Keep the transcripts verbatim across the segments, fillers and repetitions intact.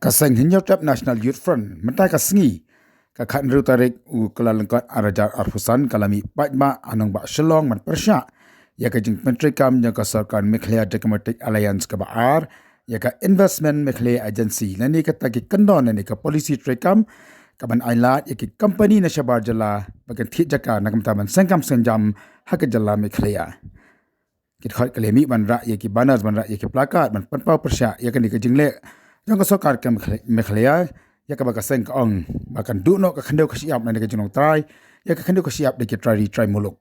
Ka seng Hynñiewtrep National Youth Front mynta ka sngi, ka khatnriew tarik u Kyllalyngkot arhajar arphew san, ka la mih paidbah ha nongbah Shillong ban pyrshah ïa ka jingpyntreikam jong ka sorkar Meghalaya Democratic Alliance kaba ar ïa ka Investment Meghalaya Agency, lane kata ki kyndon lane ka policy treikam kaban ailad ïa ki company na shabar jylla ba kin thied jaka na ka bynta ban seng kam seng jam ha ka jylla Meghalaya. Ki dkhot ki la mih ban rah ïa ki banners, ban rah ïa ki placard, ban pynpaw pyrshah ïa kane ka jingleh jong ka sorkar ka Meghalaya, ïa kaba ka seng ka ong ba kan duh noh ka khyndew ka shyiap na ka jinglong trai ïa ka khyndew ka shyiap da ki trai ri trai muluk.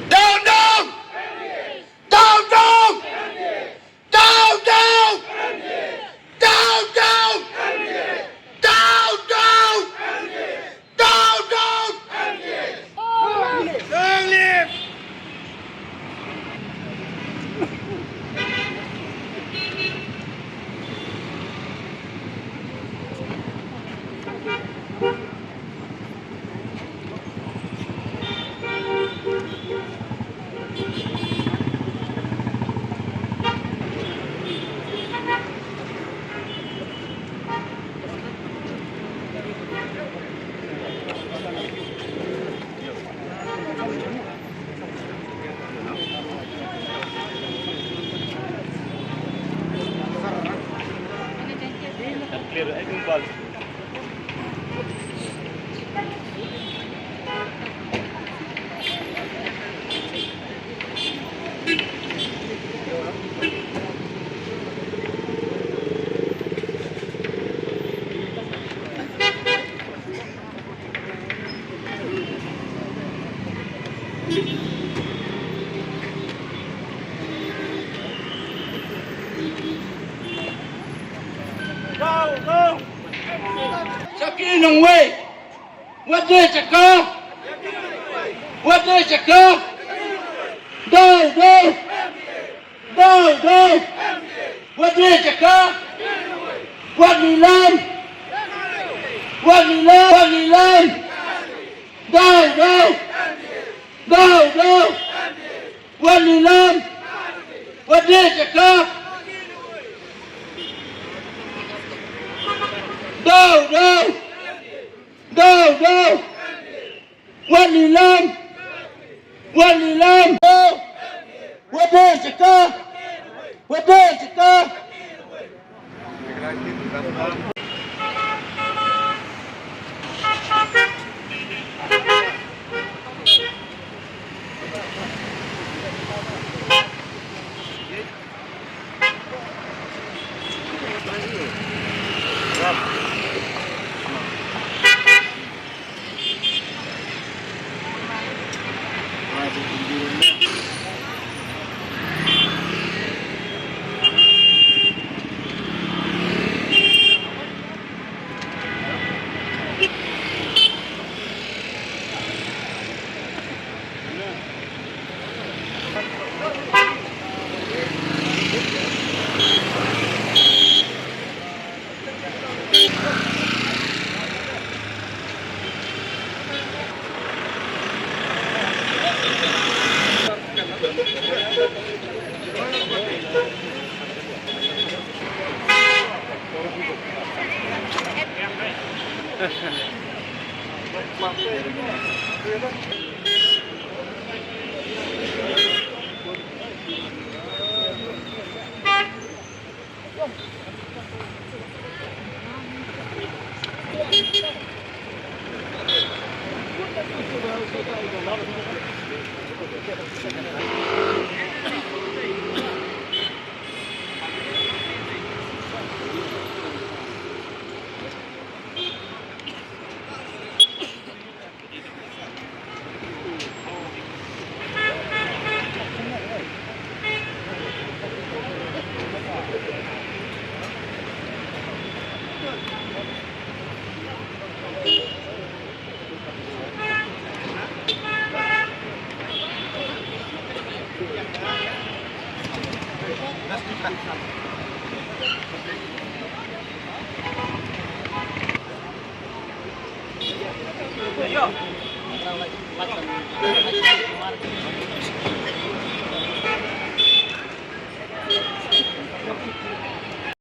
Down, down! Down, down! Down, down! Down, down! Down, down! Down, down! Long live! Sha ki nongwei. Wat dei jaka. Wat dei jaka. Dei, dei. Dei, dei. Wat dei jaka. Wat lilam. Wat lilam. Wat lilam. Dei, dei. Dei, dei. Wat lilam. Wat dei jaka. Dei, dei. Dei, dei. Wat lilam. Wat lilam. Wat dei jaka. Wat dei jaka.